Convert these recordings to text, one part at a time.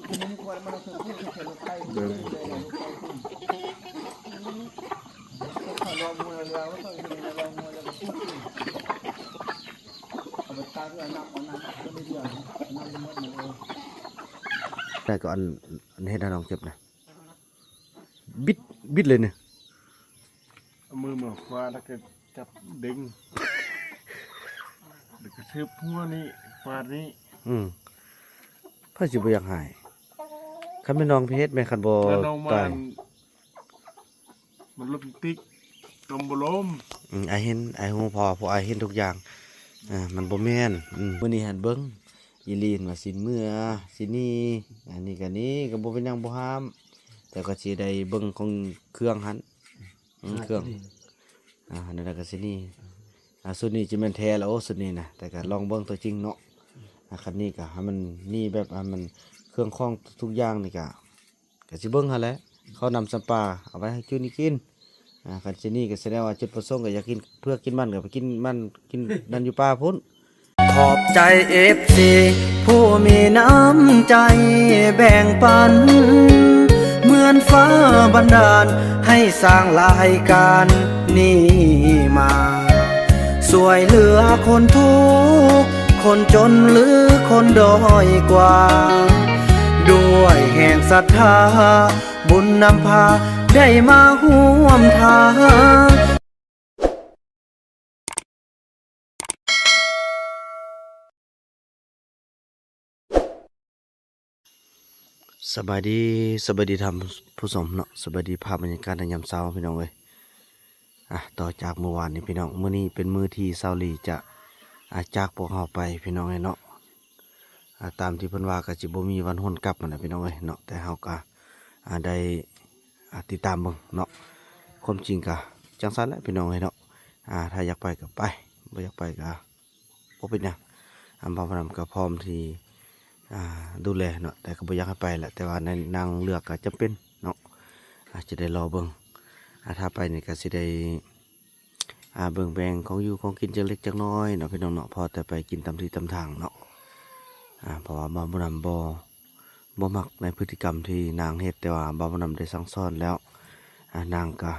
ເບິ່ງ ແລ້ວກໍອັນ ອັນເຮັດໃຫ້ນ້ອງເຈັບນະ ບິດ ບິດເລີຍນີ້ ເອົາມືມາຄວ້າ ແລ້ວກໍຈັບດຶງ ແລ້ວກໍສືບຫົວນີ້ ຟາດນີ້ ອືມ ໃຜຊິບໍ່ຢາກຫາຍ ຄັນແມ່ນນ້ອງໄປເຮັດແມ່ນ ຄັນບໍ່ ແລ້ວນ້ອງມາ ຕາຍ ອັນ ມັນລົມຕິກ ລົມບໍ່ລົມ ອືມ ອ້າຍເຫັນ ອ້າຍຮູ້ ເພາະວ່າພວກອ້າຍເຫັນທຸກຢ່າງ ອ່າ ມັນບໍ່ແມ່ນ ອືມ ມື້ນີ້ຫັ້ນເບິ່ງ ອີຫຼີນວ່າຊິເມືອ ຊິໜີ ອັນນີ້ກໍໜີ ກໍບໍ່ເປັນຫຍັງ ບໍ່ຫ້າມ ແຕ່ກໍຊິໄດ້ເບິ່ງຂອງເຄື່ອງຫັ້ນ ອືມ ເຄື່ອງ ອ່າ ນັ້ນແຫຼະກໍຊິໜີ ອ່າ ຊຸດນີ້ຈະແມ່ນແທ້ລະ ໂອ້ ຊຸດນີ້ນະ ແຕ່ກໍລອງເບິ່ງຕົວຈິງເນາະ ອ່າ ຄັນນີ້ກໍໃຫ້ມັນໜີແບບ ໃຫ້ມັນເຄື່ອງຂອງທຸກຢ່າງນີ້ກໍ ກໍຊິເບິ່ງຫັ້ນແຫຼະ ເຂົ້ານ້ຳຊຳປາ ເອົາໄວ້ໃຫ້ຈຸນີ້ກິນ ອ່າ ຄັນຊິໜີກໍສະແດງວ່າຈຸດປະສົງກໍຢາກກິນເຜືອກກິນມັນ ກໍໄປກິນມັນກິນນັ້ນຢູ່ປ່າພຸ້ນ. ຂອບໃຈເອັຟຊີຜູ້ມີນ້ຳໃຈແບ່ງປັນ ເໝືອນຟ້າບັນດານໃຫ້ສ້າງລາຍການນີ້ມາ ຊ່ວຍເຫຼືອຄົນທຸກ ຄົນຈົນ ຫຼື ຄົນດ້ອຍກວ່າ ດ້ວຍແຮງສັດທາ ບຸນນຳພາໄດ້ມາຮ່ວມທາງ. ສະບາຍດີ ສະບາຍດີທ່ານຜູ້ຊົມເນາະ ສະບາຍດີພາບບັນຍາກາດໃນຍາມເຊົ້າພີ່ນ້ອງເອີຍ. ອ່າ ຕໍ່ຈາກມື້ວານນີ້ພີ່ນ້ອງ ມື້ນີ້ເປັນມື້ທີ່ສາວລີຈະ ອ່າ ຈາກພວກເຮົາໄປພີ່ນ້ອງເອີຍເນາະ. ອ່າ ຕາມທີ່ເພິ່ນວ່າກໍຊິບໍ່ມີວັນຫວນກັບຫັ້ນແຫຼະພີ່ນ້ອງເອີຍເນາະ ແຕ່ເຮົາກໍ ອ່າ ໄດ້ ອ່າ ຕິດຕາມເບິ່ງເນາະ ຄວາມຈິງກໍຈັ່ງຊັ້ນແຫຼະພີ່ນ້ອງເອີຍເນາະ. ອ່າ ຖ້າຢາກໄປກໍໄປ ບໍ່ຢາກໄປກໍບໍ່ເປັນຫຍັງ ອ່າ ບ່າວນຳກໍພ້ອມທີ່ ອ່າ ດູແລເນາະ ແຕ່ກໍບໍ່ຢາກໃຫ້ໄປແຫຼະ ແຕ່ວ່າໃນນາງເລືອກກໍຈຳເປັນເນາະ ອາດຈະໄດ້ລໍເບິ່ງ ອ່າ ຖ້າໄປນີ້ກໍຊິໄດ້ ອ່າ ເບິ່ງແບ່ງຂອງຢູ່ຂອງກິນຈັກເລັກຈັກນ້ອຍເນາະພີ່ນ້ອງເນາະ ພໍແຕ່ໄປກິນຕາມທີ່ຕາມທາງເນາະ. ອ່າ ເພາະວ່າບ່າວບຸນນຳບໍ່ ບໍ່ມັກໃນພຶດຕິກຳທີ່ນາງເຮັດ ແຕ່ວ່າບ່າວບຸນນຳໄດ້ສັ່ງສອນແລ້ວ ອ່າ ນາງກະ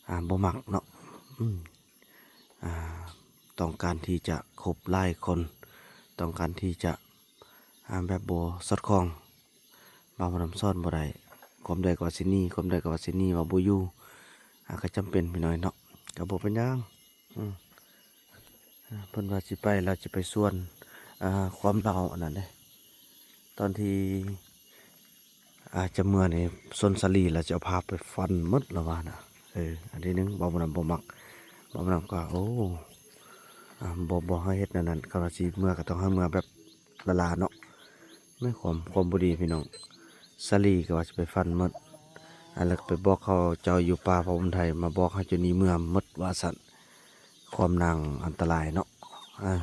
ອ່າ ບໍ່ມັກເນາະ ອືມ ອ່າ ຕ້ອງການທີ່ຈະຄົບຫຼາຍຄົນ ຕ້ອງການທີ່ຈະ ອ່າ ແບບບໍ່ສອດຄ່ອງ ບ່າວບຸນນຳສອນບໍ່ໄດ້ ຄວາມໃດກໍວ່າຊິໜີ ຄວາມໃດກໍວ່າຊິໜີ ວ່າບໍ່ຢູ່ ອ່າ ກໍຈຳເປັນພີ່ນ້ອງເນາະ ກໍບໍ່ເປັນຫຍັງ ອືມ ອ່າ ເພິ່ນວ່າຊິໄປ ລາວຊິໄປສວນ ອ່າ ຄວາມລາວອັນນັ້ນເດ້ ຕອນທີ່ ອ່າ ຈະເມືອນີ້ ຊົນສາລີລະຈະເອົາພາບໄປຟັນໝົດລະວ່ານະ. ເອີ ອັນທີໜຶ່ງ ບ່າວບຸນນຳບໍ່ມັກ ບ່າວບຸນນຳກໍ ໂອ້ ອ່າ ບໍ່ ບໍ່ໃຫ້ເຮັດແນວນັ້ນ ຄັນວ່າຊິເມືອກໍຕ້ອງໃຫ້ເມືອແບບລ້າໆເນາະ. ແມ່ນຄວາມ ຄວາມບໍ່ດີພີ່ນ້ອງ ສາລີກໍວ່າຊິໄປຟັນໝົດ ອ່າ ແລ້ວກໍໄປບອກເຂົາເຈົ້າຢູ່ປ່າພະອຸນໄທ ມາບອກໃຫ້ເຈົ້ານີ້ເມືອໝົດວ່າຊັ້ນ ຄວາມນາງອັນຕະລາຍເນາະ. ອ່າ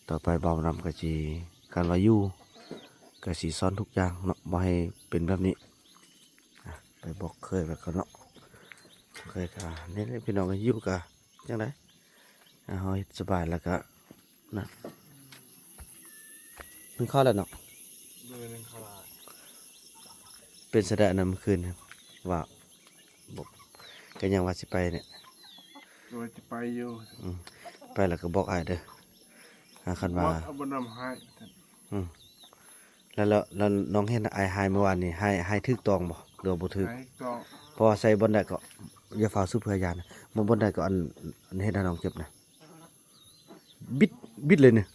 ຕໍ່ໄປບ່າວບຸນນຳກໍຊິ ຄັນວ່າຢູ່ ກໍຊິສອນທຸກຢ່າງເນາະ ບໍ່ໃຫ້ເປັນແບບນີ້. ອ່ະ ໄປບອກເຂີຍໄວ້ກ່ອນເນາະ ເຂີຍກໍນີ້ແຫຼະພີ່ນ້ອງ ຢູ່ກໍຈັ່ງໃດ ອ່າ ເຮົາເຮັດສະບາຍແລ້ວກໍນະ ໜຶ້ງເຂົ້າແລ້ວເນາະ ໂດຍ ໜຶ້ງເຂົ້າແລ້ວ. ເປັນຈັ່ງໃດອັນນັ້ນມື້ຄືນ ວ່າ ບໍ່ ກໍຍັງວ່າຊິໄປນີ້ ໂດຍ ຈະໄປຢູ່ ອືມ ໄປແລ້ວກໍບອກອ້າຍເດີ ອ່າ ຄັນວ່າ ບໍ່ ເອົາບໍ່ນຳໃຫ້ ອືມ ແລ້ວ ແລ້ວ ແລ້ວນ້ອງເຫັນອ້າຍຫາຍມື້ວານນີ້ ຫາຍ ຫາຍຖືກຕ້ອງບໍ່ ຫຼືວ່າບໍ່ຖືກ? ຫາຍຖືກຕ້ອງ ເພາະວ່າໃສ່ບ່ອນໃດກໍ ຢ່າຟ້າວສູບເພື່ອຢານະ ບໍ່ ບ່ອນໃດກໍອັນ ອັນເຮັດໃຫ້ນ້ອງເຈັບນະ ບິດ ບິດເລີຍນີ້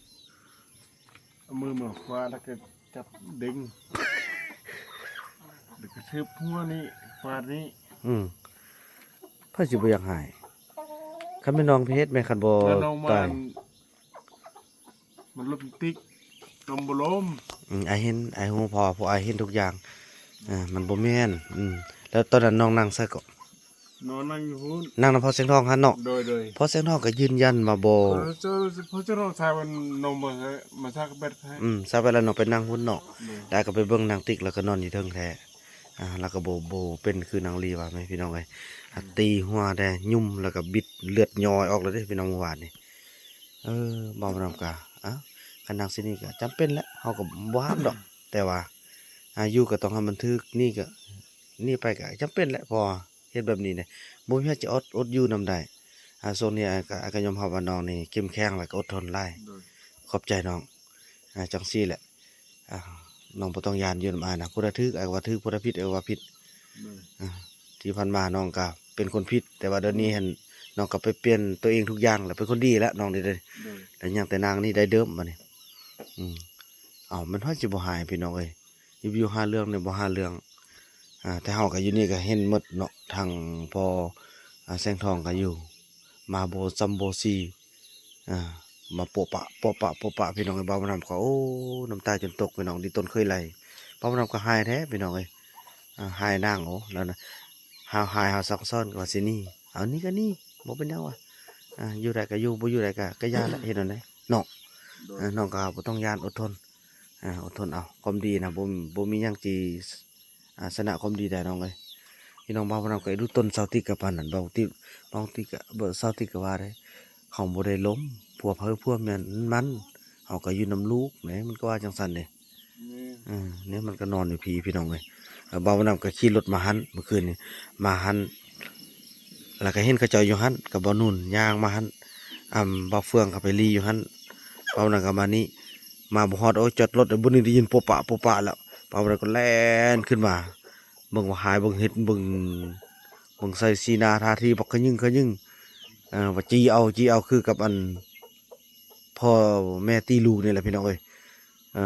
ເອົາມືມາຄວ້າ ແລ້ວກໍຈັບດຶງ ແລ້ວກໍສືບຫົວນີ້ ຟາດນີ້ ອືມ ໃຜຊິບໍ່ຢາກຫາຍ ຄັນແມ່ນນ້ອງໄປເຮັດແມ່ນ ຄັນບໍ່ ແລ້ວນ້ອງມາ ຕາຍ ອັນ ມັນລົມຕິກ ລົມບໍ່ລົມ ອືມ ອ້າຍເຫັນ ອ້າຍຮູ້ ເພາະວ່າພວກອ້າຍເຫັນທຸກຢ່າງ ເອີ ມັນບໍ່ແມ່ນ ອືມ ແລ້ວຕອນນັ້ນນ້ອງນັ່ງໃສເກາະ? ນ້ອງນັ່ງຢູ່ພຸ້ນ ນັ່ງນຳພໍ່ແສງທອງຫັ້ນເນາະ ໂດຍ ໂດຍ ພໍ່ແສງທອງກໍຢືນຢັນວ່າບໍ່ ພໍ່ ພໍ່ແສງທອງໃສ່ວ່ານ້ອງບໍ່ໃສ່ ມາຊັກແບັດໃຫ້ ອືມ ຊັກແບັດແລ້ວນ້ອງໄປນັ່ງພຸ້ນເນາະ ໂດຍ ແລ້ວກໍໄປເບິ່ງນາງຕິກ ແລ້ວກໍນອນຢູ່ເທິງແທ້ ອ່າ ແລ້ວກໍບໍ່ ບໍ່ເປັນຄືນາງລີວ່າແມ່ພີ່ນ້ອງເອີຍ ອ່າ ຕີຫົວແດ່ ຍຸ່ມ ແລ້ວກໍບິດ ເລືອດຍ້ອຍອອກເລີຍເດ້ພີ່ນ້ອງ ມື້ວານນີ້ ເອີ ເວົ້ານຳກະ ອ່າ ຄັນນາງຊິໜີກໍຈຳເປັນແຫຼະ ເຮົາກໍບໍ່ຫ້າມດອກ ແຕ່ວ່າ ອາ ຢູ່ກໍຕ້ອງໃຫ້ມັນຖືກ ໜີກໍ ໜີໄປກໍຈຳເປັນແຫຼະ ເພາະວ່າເຮັດແບບນີ້ເດ້ ບໍ່ມີໃຜຈະອົດ ອົດຢູ່ນຳໄດ້. ອາ ຊ່ວງນີ້ອ້າຍກໍ ອ້າຍກໍຍອມຮັບວ່ານ້ອງນີ້ເຂັ້ມແຂງ ແລ້ວກໍອົດທົນຫຼາຍ. ໂດຍ ຂອບໃຈນ້ອງ. ອາ ຈັ່ງຊີ້ແຫຼະ ອາ ນ້ອງບໍ່ຕ້ອງຢ້ານ ຢູ່ນຳອ້າຍນະ ຜູ້ໃດຖືກອ້າຍກໍວ່າຖືກ ຜູ້ໃດຜິດອ້າຍກໍວ່າຜິດ. ໂດຍ ອາ ທີ່ຜ່ານມານ້ອງກໍເປັນຄົນຜິດ ແຕ່ວ່າດຽວນີ້ຫັ້ນນ້ອງກໍໄປປ່ຽນຕົວເອງທຸກຢ່າງແລ້ວ ເປັນຄົນດີແລ້ວນ້ອງນີ້ເດ້. ໂດຍ ແລ້ວຍັງແຕ່ນາງນີ້ໄດ້ເດີມບັດນີ້. ອືມ ເອົ້າ ມັນຮອດຊິບໍ່ຫາຍພີ່ນ້ອງເອີຍ ຢູ່ໆຫາເລື່ອງນີ້ບໍ່ຫາເລື່ອງ. ອາ ແຕ່ເຮົາກໍຢູ່ນີ້ກໍເຫັນໝົດເນາະ ທັງພໍ່ ອາ ແສງທອງກໍຢູ່ ມາບໍ່ຊຳບໍ່ຊີ ອາ ມາໂປະປະ ໂປະປະ ໂປະປະ ພີ່ນ້ອງເອີຍ. ບ່າວບຸນນຳກໍ ໂອ້ ນ້ຳຕາຈົນຕົກພີ່ນ້ອງ ດີຕົນເຄີຍໄຫຼ. ບ່າວບຸນນຳກໍຮ້າຍແທ້ພີ່ນ້ອງເອີຍ ອາ ຮ້າຍນາງ. ໂອ້ ແລ້ວນະ ເຮົາຮ້າຍເຮົາສັ່ງສອນກໍວ່າຊິໜີ ເອົາໜີກໍໜີ ບໍ່ເປັນຫຍັງວ່າ ອາ ຢູ່ໄດ້ກໍຢູ່ ບໍ່ຢູ່ໄດ້ກໍ ກໍຢ່າແຫຼະ ເຮັດແນວໃດເນາະ. ໂດຍ ອາ ນ້ອງກໍບໍ່ຕ້ອງຢ້ານ ອົດທົນ ອາ ອົດທົນເອົາ ຄວາມດີນະ ບໍ່ ບໍ່ມີຫຍັງທີ່ ອາ ຊະນະຄວາມດີໄດ້ນ້ອງເອີຍ. ພີ່ນ້ອງ ບ່າວບຸນນຳກໍເອັນດູຕົນສາວຕິກກໍປານນັ້ນ ບ່າວຕິກ ບ່າວຕິກກໍ ສາວຕິກກໍວ່າໄດ້ ເຮົາບໍ່ໄດ້ລົ້ມຜົວໃຜຜົວແມ່ນມັນ ເຮົາກໍຢູ່ນຳລູກເດ້ ມັນກໍວ່າຈັ່ງຊັ້ນເດ້. ແມ່ນ ເອີ ນີ້ມັນກໍນອນຢູ່ພີ້ພີ່ນ້ອງເອີຍ. ເອີ ບ່າວບຸນນຳກໍຂີ່ລົດມາຫັ້ນ ມື້ຄືນນີ້ມາຫັ້ນ ແລ້ວກໍເຫັນເຂົາເຈົ້າຢູ່ຫັ້ນ ກັບບ່າວນູນຍ່າງມາຫັ້ນ ອຳ ບ່າວເຟືອງກໍໄປລີ້ຢູ່ຫັ້ນ. ບ່າວບຸນນຳກໍມານີ້ ມາບໍ່ຮອດ ໂອ້ຍ ຈອດລົດ ແລ້ວບາດນີ້ໄດ້ຍິນໂປະປະໂປະປະແລ້ວ ບ່າວບຸນນຳກໍແລ່ນຂຶ້ນມາ ເບິ່ງວ່າຫາຍ ເບິ່ງເຮັດ ເບິ່ງ ເບິ່ງໃສ່ສີໜ້າທ່າທີບັກຂະຍຶງຂະຍຶງ ເອີ ວ່າຈີ່ເອົາ ຈີ່ເອົາ ຄືກັບອັນພໍ່ແມ່ຕີລູກນີ້ແຫຼະພີ່ນ້ອງເອີຍ. ເອີ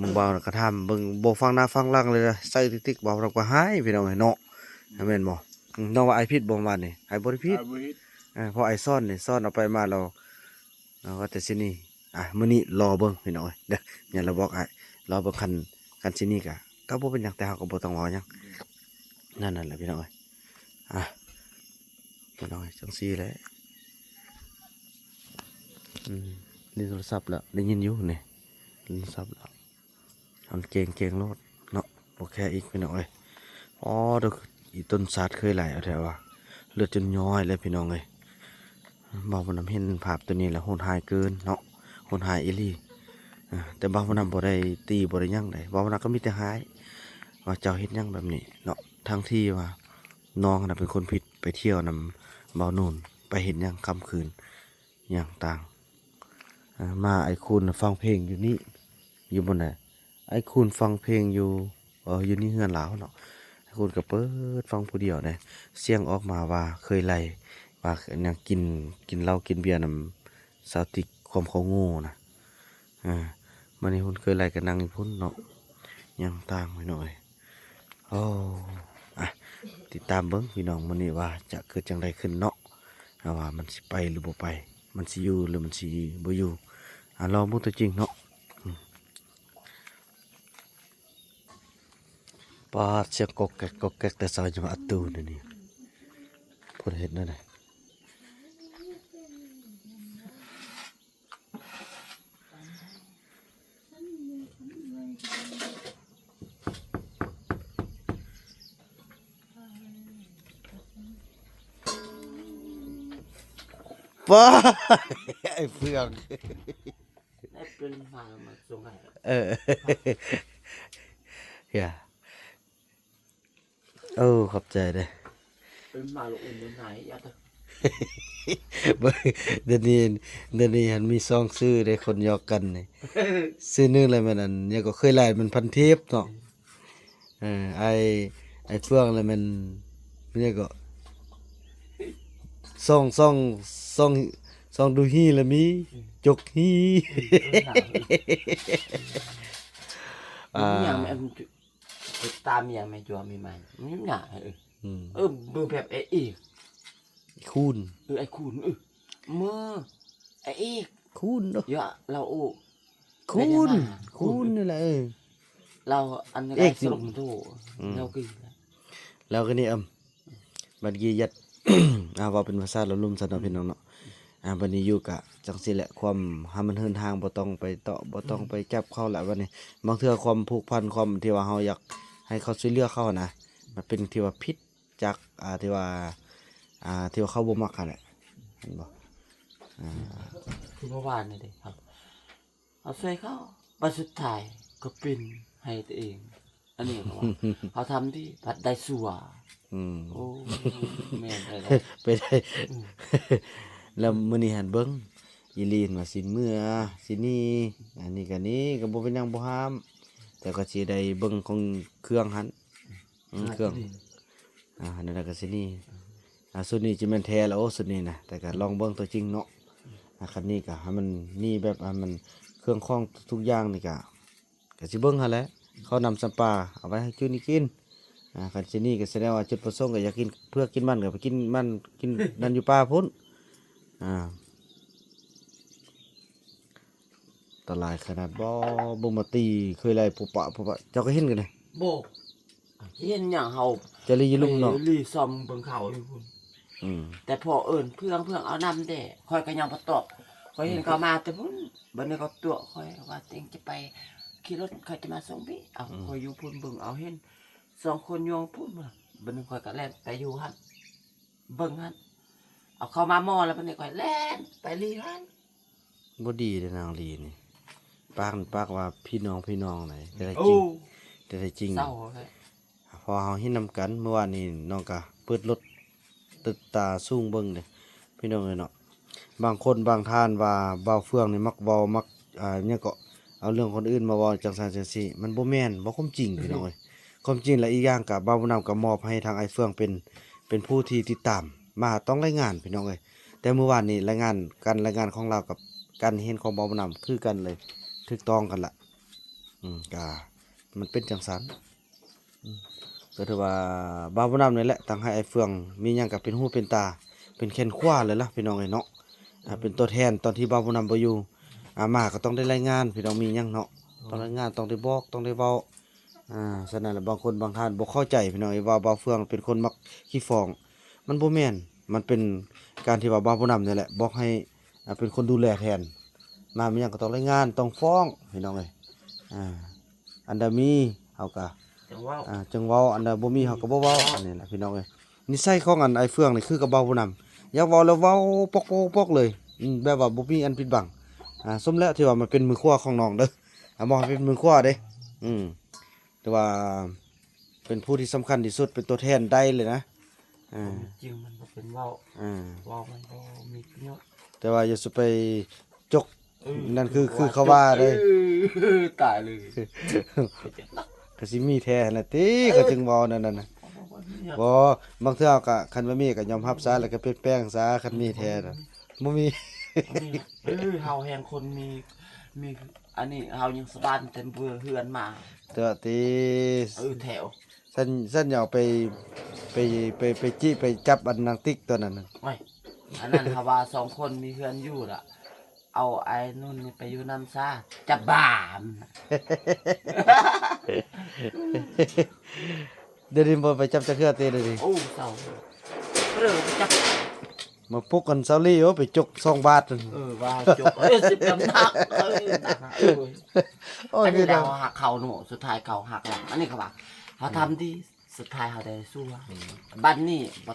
ໝູ່ບ່າວນະກະຖາມເບິ່ງ ບໍ່ຟັງໜ້າຟັງຫຼັງເລີຍ ໃສ່ຕິກໆ ບ່າວນະກະຫາຍພີ່ນ້ອງເອີຍເນາະ. ແມ່ນບໍ່? ອືມ ນ້ອງວ່າອ້າຍຜິດບໍ່ວານນີ້? ອ້າຍບໍ່ໄດ້ຜິດ ອ້າຍບໍ່ຜິດ. ເອີ ເພາະອ້າຍສອນນີ້ ສອນເອົາໄປມາແລ້ວ ເອົາວ່າແຕ່ຊິໜີ. ອ່ະ ມື້ນີ້ລໍເບິ່ງພີ່ນ້ອງເອີຍເດີ ຍັງລະບອກອ້າຍ ລໍເບິ່ງ ຄັນ ຄັນຊິໜີກະ ກໍບໍ່ເປັນຫຍັງ ແຕ່ເຮົາກໍບໍ່ຕ້ອງເວົ້າຫຍັງ. ນັ້ນ ນັ້ນແຫຼະພີ່ນ້ອງເອີຍ. ອ່ະ ພີ່ນ້ອງເອີຍ ຈັ່ງຊີ້ແຫຼະ. ອືມ ຫຼິ້ນໂທລະສັບແລ້ວ ໄດ້ຍິນຢູ່ນີ້ ຫຼິ້ນໂທລະສັບແລ້ວ. ອັນເກັ່ງໆໂລດເນາະ ບໍ່ແຄອີກພີ່ນ້ອງເອີຍ. ອໍ ເດີ ອີຕົ້ນຊາດເຄີຍຫຼາຍເອົາແທ້ວ່າ ເລືອດຈົນຍ້ອຍເລີຍພີ່ນ້ອງເອີຍ. ບ່າວບຸນນຳເຫັນພາບໂຕນີ້ແລ້ວໂຫດຮ້າຍເກີນເນາະ ໂຫດຮ້າຍອີ່ຫຼີ. ເອີ ແຕ່ບ່າວບຸນນຳບໍ່ໄດ້ຕີບໍ່ໄດ້ຫຍັງໃດ ບ່າວບຸນນຳກໍມີແຕ່ຮ້າຍວ່າເຈົ້າເຮັດຫຍັງແບບນີ້ເນາະ ທັງທີ່ວ່ານ້ອງຫັ້ນນະເປັນຄົນຜິດ ໄປທ່ຽວນຳບ່າວນູນ ໄປເຮັດຫຍັງຄ່ຳຄືນ ຫຍັງຕ່າງ. ເອີ ມາອ້າຍຄູນຟັງເພງຢູ່ນີ້ ຢູ່ບ່ອນໃດ? ອ້າຍຄູນຟັງເພງຢູ່ ເອີ ຢູ່ໃນເຮືອນລາວເນາະ. ອ້າຍຄູນກໍເປີດຟັງຜູ້ດຽວເດ້ ສຽງອອກມາວ່າເຄີຍໄລ່ ວ່າຫຍັງ ກິນ ກິນເຫຼົ້າກິນເບຍນຳສາວຕິກ ຄວາມເຂົາໂງ່ນະ. ເອີ ມື້ນີ້ຫຸ່ນເຄີຍໄລ່ກໍນັ່ງຢູ່ພຸ້ນເນາະ ຫຍັງຕ່າງພີ່ນ້ອງເອີຍ. ໂອ້ ອ່ະ ຕິດຕາມເບິ່ງພີ່ນ້ອງ ມື້ນີ້ວ່າຈະເກີດຈັ່ງໃດຂຶ້ນເນາະ ວ່າມັນຊິໄປຫຼືບໍ່ໄປ ມັນຊິຢູ່ຫຼືມັນຊິບໍ່ຢູ່. ອ່ະ ລອງເບິ່ງຕົວຈິງເນາະ. ອືມ ປາດ ສຽງກອກແກກ ກອກແກກ ແຕ່ເຊົ້າ ຈະມາອັດຕູນີ້ ເພິ່ນເຮັດແນວໃດ? ປ້າ ໄອ້ເຟືອງ ໄດ້ເປັນໝາມາສົ່ງໃຫ້ ເອີ ຢ່າ ໂອ້ ຂອບໃຈເດ້. ເປັນໝາລູກອົມເປັນໄຫຍັງ ເບິ່ງ ດຽວນີ້ ດຽວນີ້ຫັ້ນມີສອງຊື່ເດ້ ຄົນຫຍອກກັນນີ້ ຊື່ໜຶ່ງລະແມ່ນອັນຫຍັງກໍເຄີຍຫຼາຍ ແມ່ນພັນເທບເນາະ. ເອີ ອ້າຍ ອ້າຍເຟືອງລະແມ່ນຫຍັງກໍ ຊ່ອງ ຊ່ອງ ຊ່ອງ ຊ່ອງດູຮີລະມີ ຈົກຮີ ເອີ ເອີ ອ່າ ຕາມຫຍັງແມ່ນ ຈົວມີໄມ້ ມັນຫຍັງ ເອີ ອືມ ເອີ ເບິ່ງແບບໄອ້ເອກ ຄູນ ເອີ ໄອ້ຄູນ ເອີ ເມີ ໄອ້ເອກ ຄູນເນາະ ຢ່າ ລາວໂອ ຄູນ ຄູນນີ້ແຫຼະ ເອີ ລາວອັນ ເອກ ສະລົງໂທ ອືມ ລາວຄື ລາວຄືນີ້ ອຳ ບັດກີ້ຍັດ ອ່າ ເວົ້າເປັນພາສາລາວລຸ່ມຊັ້ນເນາະ ພີ່ນ້ອງເນາະ. ອ່າ ບັດນີ້ຢູ່ກະຈັ່ງຊີ້ແຫຼະ ຄວາມ ຫາມັນເຫີນຫ່າງ ບໍ່ຕ້ອງໄປເຕາະ ບໍ່ຕ້ອງໄປຈັບເຂົາລະ. ບັດນີ້ບາງເທື່ອຄວາມຜູກພັນ ຄວາມທີ່ວ່າເຮົາຢາກໃຫ້ເຂົາຊ່ວຍເຫຼືອເຂົານະ ມັນເປັນທີ່ວ່າຜິດຈາກ ອ່າ ທີ່ວ່າ ອ່າ ທີ່ວ່າເຂົາບໍ່ມັກຫັ້ນແຫຼະ ແມ່ນບໍ່? ອ່າ ຄືເມື່ອວານນີ້ເດ້ ເຮົາ ເຮົາຊ່ວຍເຂົາ ບັດສຸດທ້າຍກໍປິ່ນໃຫ້ຕົວເອງ ອັນນີ້ເຂົາວ່າ ເຮົາທຳດີ ພັດໄດ້ຊົ່ວ. ອືມ ໂອ້ ແມ່ນໄດ້ ໄປໄດ້ ອືມ ແລ້ວມື້ນີ້ຫັ້ນເບິ່ງ ອີຫຼີນວ່າຊິເມືອ ຊິໜີ ອັນນີ້ກໍໜີ ກໍບໍ່ເປັນຫຍັງ ບໍ່ຫ້າມ ແຕ່ກໍຊິໄດ້ເບິ່ງຂອງເຄື່ອງຫັ້ນ ອືມ ເຄື່ອງ ອ່າ ນັ້ນກໍຊິໜີ ອ່າ ຊຸດນີ້ຊິແມ່ນແທ້ລະ ໂອ້ ຊຸດນີ້ນະ ແຕ່ກໍລອງເບິ່ງຕົວຈິງເນາະ ອ່າ ຄັນນີ້ກໍໃຫ້ມັນໜີແບບ ໃຫ້ມັນ ເຄື່ອງຂອງທຸກຢ່າງນີ້ກໍ ກໍຊິເບິ່ງຫັ້ນແຫຼະ ເຂົ້ານ້ຳຊຳປາ ເອົາໄວ້ໃຫ້ຈຸນີ້ກິນ ອ່າ ຄັນຊິໜີກໍສະແດງວ່າຈຸດປະສົງກໍຢາກກິນເຜືອກກິນມັນ ກໍໄປກິນມັນກິນນັ້ນຢູ່ປ່າພຸ້ນ ອ່າ ອັນຕະລາຍຂະໜາດບໍ່ ເບິ່ງມາຕີເຄີຍໄລ່ປຸບປະປຸບປະ ເຈົ້າກໍເຫັນກັນເດ້ ບໍ່ ເຫັນຫຍັງ ເຮົາຈະລີຢູ່ລຸ່ມເນາະ ລີຊອມເບິ່ງເຂົາຢູ່ພຸ້ນ ອືມ ແຕ່ພໍເອີ້ນເພື່ອງ ເພື່ອງເອົານ້ຳແດ່ ຂ້ອຍກໍຍັງບໍ່ຕອບ ຂ້ອຍເຫັນເຂົາມາແຕ່ພຸ້ນ ບັດນີ້ເຂົາຕົວະຂ້ອຍວ່າຕົວເອງຈະໄປຂີ່ລົດ ເຂົາຈະມາສົ່ງພີ້ ເອົາ ອືມ ຂ້ອຍຢູ່ພຸ້ນເບິ່ງເອົາເຫັນສອງຄົນຢູ່ພຸ້ນ ບັດນີ້ຂ້ອຍກໍແລ່ນໄປຢູ່ຫັ້ນ ເບິ່ງຫັ້ນ ເອົາເຂົາມາມໍແລ້ວ ບັດນີ້ຂ້ອຍແລ່ນໄປລີຫັ້ນ ບໍ່ດີເດ້ນາງລີນີ້ ປາກນີ້ປາກວ່າພີ່ນ້ອງ ພີ່ນ້ອງໃດ ແຕ່ແທ້ຈິງ ໂອ້ ແຕ່ແທ້ຈິງ ເສົ້າແທ້ ເພາະເຮົາເຮັດນຳກັນ ມື້ວານນີ້ນ້ອງກະເປີດລົດຕຶດຕາສູງເບິ່ງເດ້ ພີ່ນ້ອງເອີຍເນາະ ບາງຄົນບາງທ່ານວ່າບ່າວເຟືອງນີ້ມັກເວົ້າ ມັກ ອ່າ ຫຍັງເກາະ ເອົາເລື່ອງຄົນອື່ນມາເວົ້າຈັ່ງຊັ້ນຈັ່ງຊີ້ ມັນບໍ່ແມ່ນ ເວົ້າຄວາມຈິງ ພີ່ນ້ອງເອີຍ ຄວາມຈິງ ແລະ ອີກຢ່າງກະບ່າວບຸນນຳກໍມອບໃຫ້ທາງອ້າຍເຟືອງເປັນ ເປັນຜູ້ທີ່ຕິດຕາມ ມາຕ້ອງລາຍງານ ພີ່ນ້ອງເອີຍ ແຕ່ມື້ວານນີ້ລາຍງານ ການລາຍງານຂອງລາວກັບການເຫັນຂອງບ່າວບຸນນຳຄືກັນເລີຍ ຖືກຕ້ອງກັນລະ ອືມ ກະມັນເປັນຈັ່ງຊັ້ນ ອືມ ກໍຖືວ່າບ່າວບຸນນຳນີ້ແຫຼະ ຕັ້ງໃຫ້ອ້າຍເຟືອງ ມີຫຍັງກໍເປັນຫູເປັນຕາ ເປັນແຂນຂວາເລີຍລະ ພີ່ນ້ອງເອີຍເນາະ ອ່າ ເປັນຕົວແທນຕອນທີ່ບ່າວບຸນນຳບໍ່ຢູ່ ອ່າ ມາກໍຕ້ອງໄດ້ລາຍງານ ພີ່ນ້ອງ ມີຫຍັງເນາະ ຕ້ອງລາຍງານ ຕ້ອງໄດ້ບອກ ຕ້ອງໄດ້ເວົ້າ ອ່າ ສະນັ້ນລະ ບາງຄົນບາງທ່ານບໍ່ເຂົ້າໃຈ ພີ່ນ້ອງເອີຍ ວ່າບ່າວເຟືອງເປັນຄົນມັກຂີ້ຟ້ອງ ມັນບໍ່ແມ່ນ ມັນເປັນການທີ່ວ່າບ່າວຜູ້ນຳນີ້ແຫຼະ ບອກໃຫ້ ອ່າ ເປັນຄົນດູແລແທນ ມາມີຫຍັງກໍຕ້ອງລາຍງານ ຕ້ອງຟ້ອງ ພີ່ນ້ອງເອີຍ ອ່າ ອັນໃດມີເຮົາກໍ ຈັ່ງເວົ້າ ອ່າ ຈຶ່ງເວົ້າ ອັນໃດບໍ່ມີເຮົາກໍບໍ່ເວົ້າ ອັນນີ້ແຫຼະ ພີ່ນ້ອງເອີຍ ນິໄສຂອງອັນອ້າຍເຟືອງນີ້ຄືກັບບ່າວຜູ້ນຳ ຢາກເວົ້າແລ້ວເວົ້າປອກໆໆເລີຍ ອືມ ແບບວ່າບໍ່ມີອັນປິດບັງ ອ່າ ສົມແລ້ວທີ່ວ່າມາເປັນມືຂວາຂອງນ້ອງເດີ ອ່າ ມອບໃຫ້ເປັນມືຂວາເດ້ ອືມ ແຕ່ວ່າເປັນຜູ້ທີ່ສຳຄັນທີ່ສຸດ ເປັນຕົວແທນໄດ້ເລີຍນະ ອ່າ ຄວາມຈິງມັນບໍ່ເປັນເວົ້າ ອ່າ ເວົ້າມັນບໍ່ມີປະໂຫຍດ ແຕ່ວ່າຢ່າສູ່ໄປຈົກ ເອີ ນັ້ນຄື ຄືເຂົາວ່າເດ້ ເອີ ຕາຍເລີຍ ກໍຊິມີແທ້ຫັ້ນນະຕິ ເອີ ເຂົາຈຶ່ງເວົ້າແນວນັ້ນນະ ບໍ່ ບາງເທື່ອກໍ ຄັນວ່າມີກໍຍອມຮັບຊະ ແລ້ວກໍປ່ຽນແປງຊະ ຄັນມີແທ້ນະ ບໍ່ມີ ບໍ່ມີ ເອີ ເຮົາແຮ່ງຄົນມີ ມີ ອັນນີ້ເຮົາຍັງສະບາຍແຕ່ເມື່ອເຮືອນມາ ເຕີຕິ ເອີ ແຖວ ຊັ້ນ ຊັ້ນຢ່າເອົາໄປ ໄປ ໄປ ໄປຈິໄປຈັບອັນນາງຕິກຕົວນັ້ນ ໂອ້ຍ ອັນນັ້ນຫາວ່າສອງຄົນມີເຮືອນຢູ່ລະ ເອົາໄອ້ນຸ່ນນີ້ໄປຢູ່ນຳຊະ ຈັບບານ ດຽວນີ້ບໍ່ໄປຈັບຈັກເທື່ອຕິດຽວນີ້ ໂອ້ ເສົ້າ ເລີໄປຈັບ ມາປຸກກັນເຊົ້າລີ້ ໂອ້ ໄປຈົກສອງບາດ ເອີ ວ່າຈົກ ເອີ ສິບກຳໜັກ ເອີ ໜັກນະ ເອີ ໂອ້ຍ ອັນນີ້ແຫຼະ ເຮົາຮັກເຂົາເນາະ ສຸດທ້າຍເຂົາຮັກເຮົາ ອັນນີ້ເຂົາວ່າ ເຮົາທຳດີ ອືມ ສຸດທ້າຍເຮົາໄດ້ຊົ່ວ ອືມ ບັດນີ້ບໍ່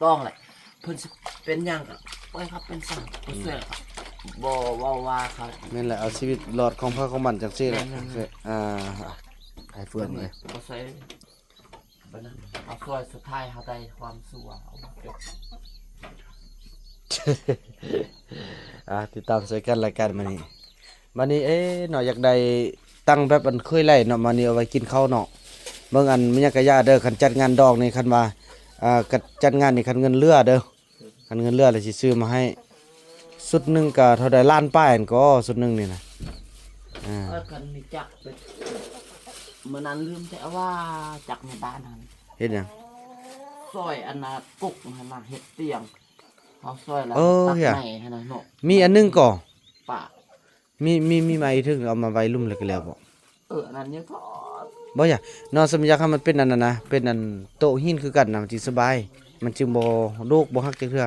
ຕ້ອງແຫຼະ ເພິ່ນຊິເປັນຫຍັງກໍປ່ອຍເຂົາເປັນຊະ ບໍ່ຊ່ວຍເຂົາ ອືມ ບໍ່ເວົ້າວ່າເຂົາ ແມ່ນແຫຼະ ເອົາຊີວິດລອດຂອງໃຜຂອງມັນຈັ່ງຊີ້ແຫຼະ ແມ່ນໆໆ ອ່າ ອ້າຍເຟືອງເອີຍ ບໍ່ຊ່ວຍ ບັດນັ້ນເຮົາຊ່ວຍ ສຸດທ້າຍເຮົາໄດ້ຄວາມຊົ່ວ ເອົາຈົບ ອ່າ ຕິດຕາມຊ່ວຍກັນລະກັນມື້ນີ້ ບາດນີ້ ເອ ເນາະ ຢາກໄດ້ຕັ້ງແບບອັນເຄີຍໄລ່ເນາະ ມານີ້ເອົາໄວ້ກິນເຂົ້າເນາະ ເບິ່ງອັນມີຫຍັງກະຢ່າເດີ ຄັນຈັດງານດອງນີ້ ຄັນວ່າ ອ່າ ກະຈັດງານນີ້ ຄັນເງິນເຫຼືອເດີ ຄັນເງິນເຫຼືອລະຊິຊື້ມາໃຫ້ ຊຸດໜຶ່ງກະເທົ່າໃດ ລ້ານປາຍຫັ້ນກໍ ຊຸດໜຶ່ງນີ້ນະ ອ່າ ເອີ ຄັນມີຈັກເປັນ ມື້ນັ້ນລືມແທ້ວ່າ ຈັກໃນບ້ານຫັ້ນ ເຮັດຫຍັງ? ຊ່ອຍອັນນ່າ ປຸກຫັ້ນນ່າ ເຮັດຕຽງ ເຮົາຊ່ອຍແລ້ວ ເອີ ຕັດໄມ້ຫັ້ນນະເນາະ ມີອັນໜຶ່ງກໍ ປະ ມີ ມີ ມີໄມ້ອີກເຖິງ ເອົາມາໄວ້ລຸ່ມແລ້ວກໍແລ້ວບໍ? ເອີ ອັນນັ້ນຍັງຖອນ ບໍ່ຢາກເນາະ ສຳຢາກໃຫ້ມັນເປັນອັນນັ້ນນະ ເປັນອັນໂຕະຫີນຄືກັນນະ ມັນຈຶ່ງສະບາຍ ມັນຈຶ່ງບໍ່ໂດກບໍ່ຫັກຈັກເທື່ອ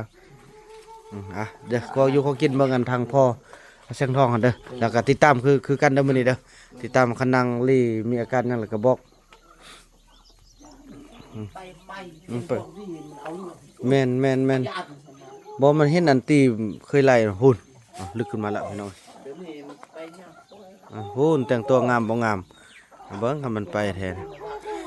ອືມ ອ່ະ ເດີ ຂໍຢູ່ຂໍກິນເບິ່ງອັນທາງພໍ່ແສງທອງຫັ້ນເດີ ແລ້ວກໍຕິດຕາມຄື ຄືກັນເດີມື້ນີ້ເດີ ຕິດຕາມ ຄັນນາງລີມີອາການຫຍັງແລ້ວກໍບອກ ອືມ ໄປ ໄປ ອືມ ໄປ ພວກນີ້ມັນເອົາເລື່ອງ ແມ່ນ ແມ່ນ ແມ່ນ ຢ້ານມັນນະ ບໍ່ ມັນເຫັນອັນຕີເຄີຍໄລ່ພຸ້ນ ອ່ະ ລຶກຂຶ້ນມາແລ້ວພີ່ນ້ອງ ດຽວນີ້ມັນໄປຍາກ ອ່ະ ພຸ້ນ ແຕ່ງຕົວງາມບໍ່ງາມ ເບິ່ງ ຄັນມັນໄປແທ້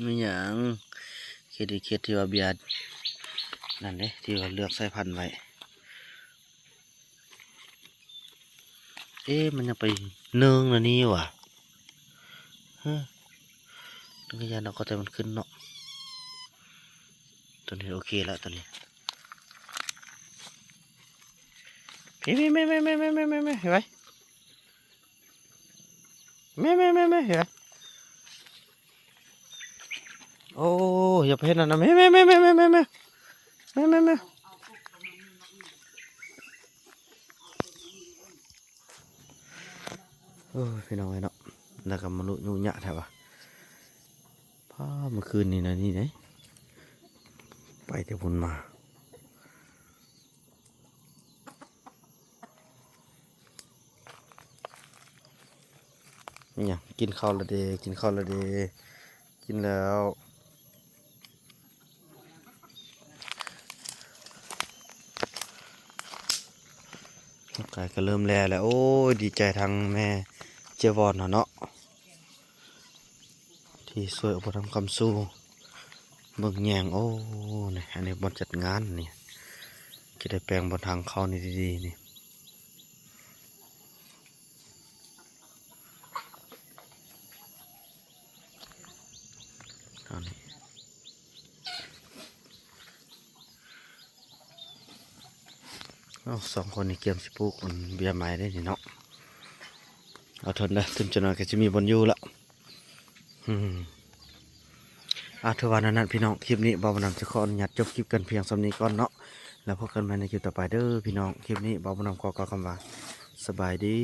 ແມ່ນຫຍັງ? ເຂດ ເຂດທີ່ວ່າເບຍນັ້ນເດ້ ທີ່ວ່າເລືອກສາຍພັນໄວ້. ເອະ ມັນຍັງໄປເນີ່ງລະນີ້ຫວາ? ຮະ ນັກຮຽນເນາະ ກໍແຕ່ມັນຂຶ້ນເນາະ. ຕົວນີ້ໂອເຄລະ ຕົວນີ້. ເຫັນໄຫມ? ແມ່ ແມ່ ແມ່ ເຫັນໄຫມ? ແມ່ ແມ່ ແມ່ ແມ່ ເຫັນໄຫມ? ໂອ້ ຢ່າໄປເຮັດນັ້ນນະ ແມ່ ແມ່ ແມ່ ແມ່ ແມ່ ແມ່ ແມ່ ແມ່ ແມ່ ແມ່. ໂອ້ຍ ພີ່ນ້ອງເອີຍເນາະ ແລ້ວກໍມາລຸຍຸຍະແທ້ວະ. ພ້າ ມື້ຄືນນີ້ນະ ນີ້ເດ້ ໄປແຕ່ພຸ້ນມາ. ອີຫຍັງ? ກິນເຂົ້າລະເດ ກິນເຂົ້າລະເດ ກິນແລ້ວ. ຮ່າງກາຍກໍເລີ່ມແລ່ແລ້ວ. ໂອ້ຍ ດີໃຈທາງແມ່ເຈຍວອນເຮົາເນາະ ທີ່ຊ່ວຍອຸປະຖຳຄ້ຳຊູ ເບິ່ງແຍງ. ໂອ້ ນີ້ ອັນນີ້ບ່ອນຈັດງານນີ້ ຈະໄດ້ແປງບ່ອນທາງເຂົ້ານີ້ດີໆ ນີ້. ເອົານີ້ ເອົາ ສອງຄົນນີ້ກຽມຊິປູກອັນເບ້ຍໄມ້ໄດ້ນີ້ເນາະ. ເອົາ ທົນເດີ ທົນຈັກໜ້ອຍກໍຊິມີບ່ອນຢູ່ລະ. ອືມ ອ່າ ຖືວ່ານັ້ນໆ ພີ່ນ້ອງ ຄລິບນີ້ບ່າວບຸນນຳຈະຂໍອະນຸຍາດຈົບຄລິບກັນພຽງສ່ຳນີ້ກ່ອນເນາະ ແລ້ວພົບກັນໃໝ່ໃນຄລິບຕໍ່ໄປເດີພີ່ນ້ອງ. ຄລິບນີ້ບ່າວບຸນນຳຂໍກ່າວຄຳວ່າ ສະບາຍດີ.